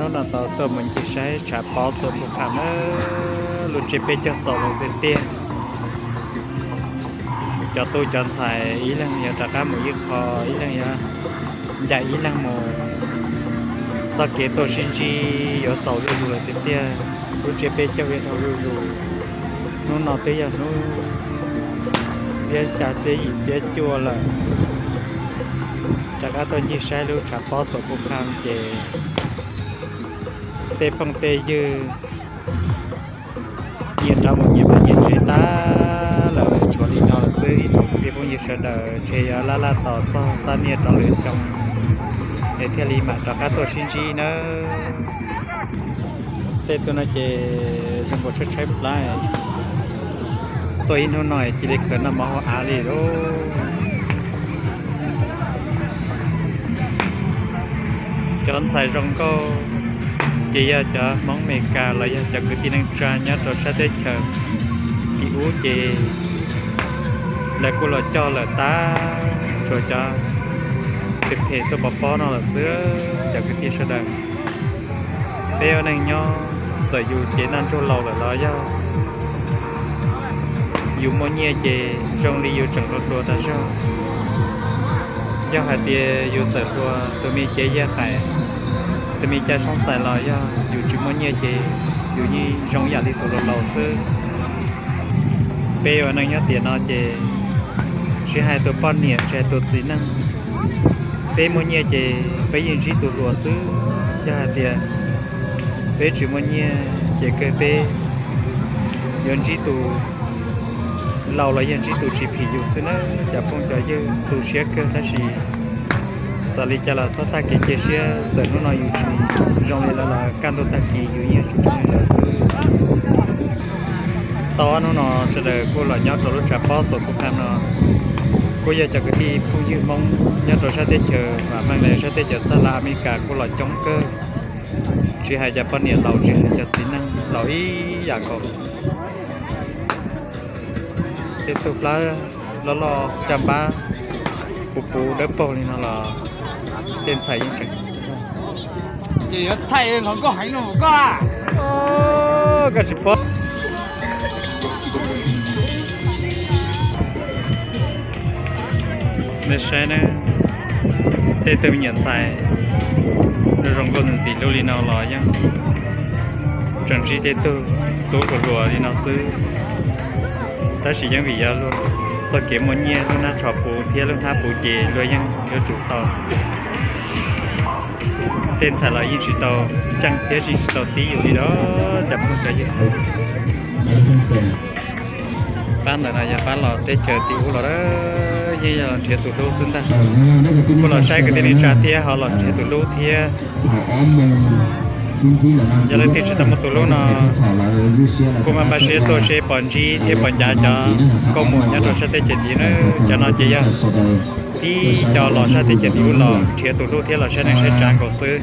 Hnub no tau tuaj mus ncig saib tshav pob Xuam Phu Kham na, lub tsev peb caug xaus lawm tiag tiag. Cov tub cov ntxhais ib leeg yog rov qab mus ib qho, ib leeg yog ncaim ib leeg mus. Txoj kev tuaj sib ntsib yuav xaus zuj zus lawm tiag tiag. Lub tsev peb caug yuav dhau zuj zus. Hnub no twb yog hnub xiab xya xiab yim xiab cuaj lawm. Rov qab tuaj ncig saib lub tshav pob Xuam Phu Kham ces tej phooj tej ywg nyias rov mus nyias pab nyias tsev tag lawm, tshuav li no lawm xwb ib tsoom kwv tij phooj ywg sawv daws. Ntshe yuav laj laj tos txog xab niaj rov lwm xyoo es thiaj li mam rov qab tuaj sib ntsib nawb. Tej tug no ces zoo nkaus tshaib tshaib plab, tuaj ib hnub no cia li khwv noj mov hauv av li lauj. Cov ntxhais zoo nkauj ces yog cov Hmoob Amelikas los yog cov kwv tij neej tsa nyob rau sab teb chaws tim ub ces lawv kuj los coj lawm tag, tshuav cov phem phem tuaj pov pob no lawm xwb cov kwv tij sawv daws. Peb ua neej nyob, txawm yus cev noj ntsuag laus lawm los yog yus muaj nyiaj ces zoo li yus tseem hluas hluas tas zog. Yog hais tias yus txawm hluas, tus me cev yaj qaim, tus me caj soob xais los yog yus tsis muaj nyiaj ces yus yeej zoo yam li tus laus laus xwb. Peb ua neej nyob tiam no ces tsis hais tus poj niam tsis hais tus txiv neej, peb muaj nyiaj ces peb yeej ntsib tus hluas xwb. Yog hais tias peb tsis muaj nyiaj ces kawg peb yuav ntsib tus laus los yog ntsib tus tsis phim yus xwb na. Cov phooj cov ywg, tu siab kawg tab sis txawm li cas los txhob tag kev cia siab. Txawm hnub no yus tsis zoo li lawv los kaj ntug tag kis yus yeej yuav tsum zoo li lawv xwb. Tau ob hnub no sawv daws kuj los nyob rau lub tshav pob Xuam Phu Kham no, kuj yog cov kwv tij phooj ywg Hmoob nyob rau sab teb chaws vam meej los sab teb chaws Xab Las Amelikas kuj los coob kawg. Tsis hais cov poj niam laus, tsis hais cov txiv neej laus ib yam nkaus. Tej tug plab loj loj caj npab puv puv dawb paug li no los tej ntxhais yeej tseem koj tsis paub. Nej saib na, tej tug me nyuam ntxhais zoo nkauj ntxim hlub li no los yeej tseem ntsib tej tug tub hluas hluas li no xwb. Tab sis yeej vim yog luag txoj kev muaj nyiaj, lub hnab tsho puv thiab lub hnab puv ces luag yeej yuav tsum tau. Tej ntxhais los yeej tsis tau xyeej thiab tsis tau tib yus li los cov phooj cov ywg. Pab ntawm no yog pab los teb chaws tim ub los, yeej yog los nrhiav tus hlub xwb ntag. Kuj los saib kwv tij neej tsa thiab ho los nrhiav tus hlub thiab. Yog leej twg tsis tau muaj tus hlub no, kuj maj npaj siab tuaj seb puas ntsib thiab puas ncav cov nkauj muam nyob rau sab teb chaws tim ub na. Cov no ces yog tib co los sab teb chaws tim ub los nrhiav tus hlub thiab los saib neej saib tsav nkaus xwb.